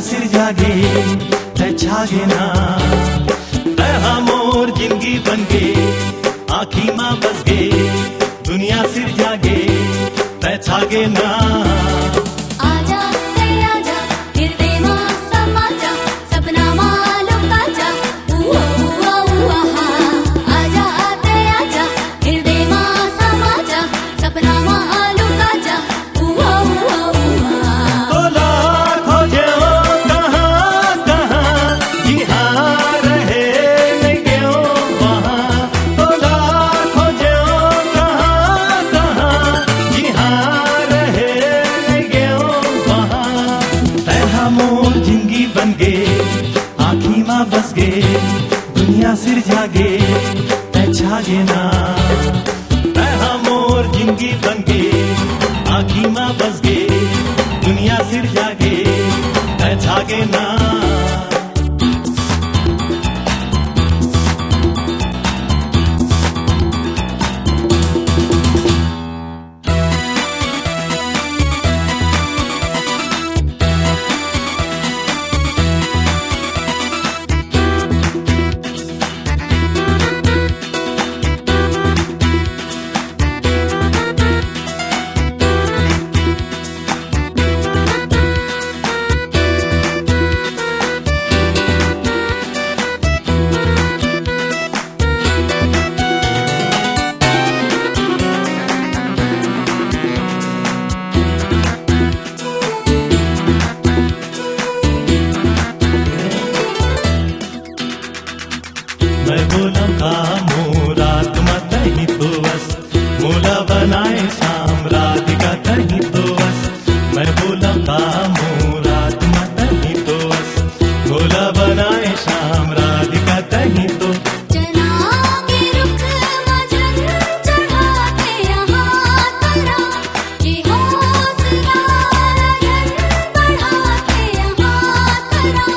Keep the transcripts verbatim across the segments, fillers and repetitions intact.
सिरजागे, तै छागे ना। तै हा मोर जिंदगी बनगे, आँखी मा बसगे, दुनिया सिरजागे, तै छागे ना। आजा, तै आजा, हिरदे मा समा जा, सपना मा लुका जा, उआ, उआ, उआ, हा। आजा, तै आजा, हिरदे मा समा जा, सपना मा लुका जा, उआ, उआ, उआ। तोला खोजेंव कहाँ, कहाँ, जिहाँ रहे नइ गेंव वहाँ। तोला खोजेंव कहाँ, कहाँ, जिहाँ रहे नइ गेंव वहाँ। तै हा मोर जिंदगी बनगे, आँखी मा बसगे, दुनिया सिरजागे, तै छागे ना। तै हा मोर जिंदगी बनगे, आँखी मा बसगे, दुनिया सिरजागे, तै छागे ना। मैं बोला का मोर आत्मा तहीं तो बस, मोला बनाए श्याम राधिका तहीं तो बस। मैं बोला का मोर आत्मा तहीं तो बस, मोला बनाए श्याम राधिका तहीं तो। चना के रुख म झन चढ़ा के यहाँ तरा, ये हौसला झन बढ़ा के यहाँ तरा।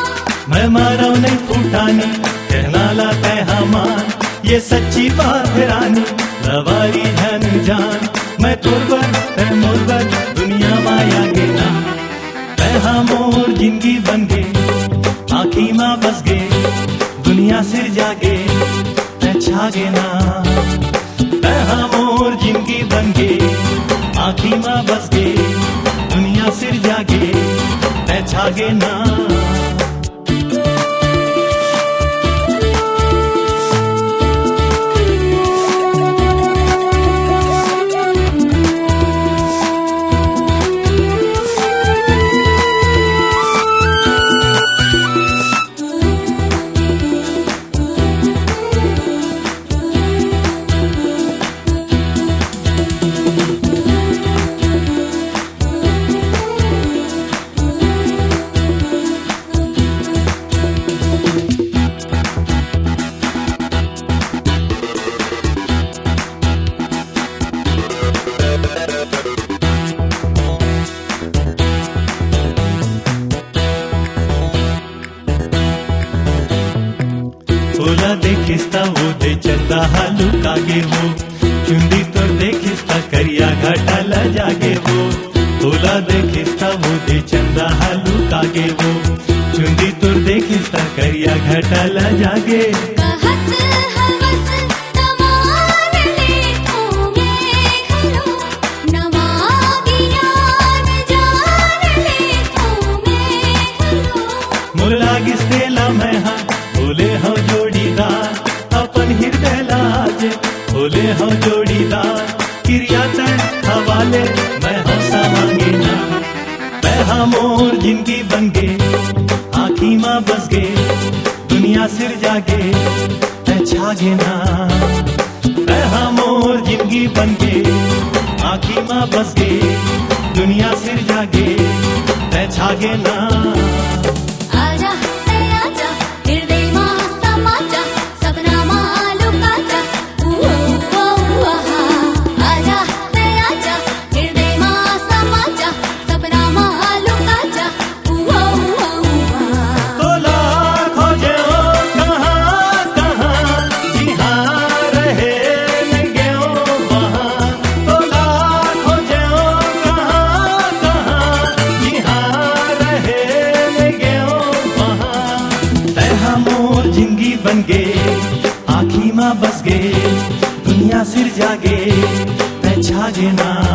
मैं मारव नहीं फूटानी, कहना ला तै हा मान, ये सच्ची बात हे रानी, लवारी झन जान। मैं तोर बर, तै मोर बर, दुनिया मा आगे ना। तै हा मोर जिंदगी बनगे, आँखी मा बसगे, दुनिया सिरजागे, तै छागे ना। तै हा मोर जिंदगी बनगे, आँखी मा बसगे, दुनिया सिरजागे, तै छागे ना। ओला देखिस त ओदे चंदा हा लुका गे वो, चुंदी तोर देखिस त करिया घटा लजा गे वो। ओला देखिस त ओदे चंदा हा लुका गे वो, चुंदी तोर देखिस त करिया घटा लजा गे। कहत हवस तमान ले तू मैं घलो, नवा गियान जान ले तू मैं घलो। मोर लागिस तेला मैं हा, बोले हव जोड़ीदार, अपन हिरदय ला आज, बोले हव जोड़ीदार, किरिया तै हवाले, मैं हव सामांगी ना। तै हा मोर जिंदगी बनगे, आँखी मा बसगे, दुनिया सिरजागे, तै छागे ना। तै हा मोर जिंदगी बनगे, आँखी मा बसगे, दुनिया सिरजागे, तै छागे ना। आजा, तै आजा, हिरदय मा समा जा, सपना मा लुका जा, उआ, उआ, उआ, हा। आजा, तै आजा, हिरदय मा समा जा, सपना मा लुका जा, उआ, उआ, उआ। तोला खोजेंव कहाँ, कहाँ, जिहाँ रहे नइ गेंव वहाँ। तोला खोजेंव कहाँ, कहाँ, जिहाँ रहे सिरजागे, तैं छागे ना।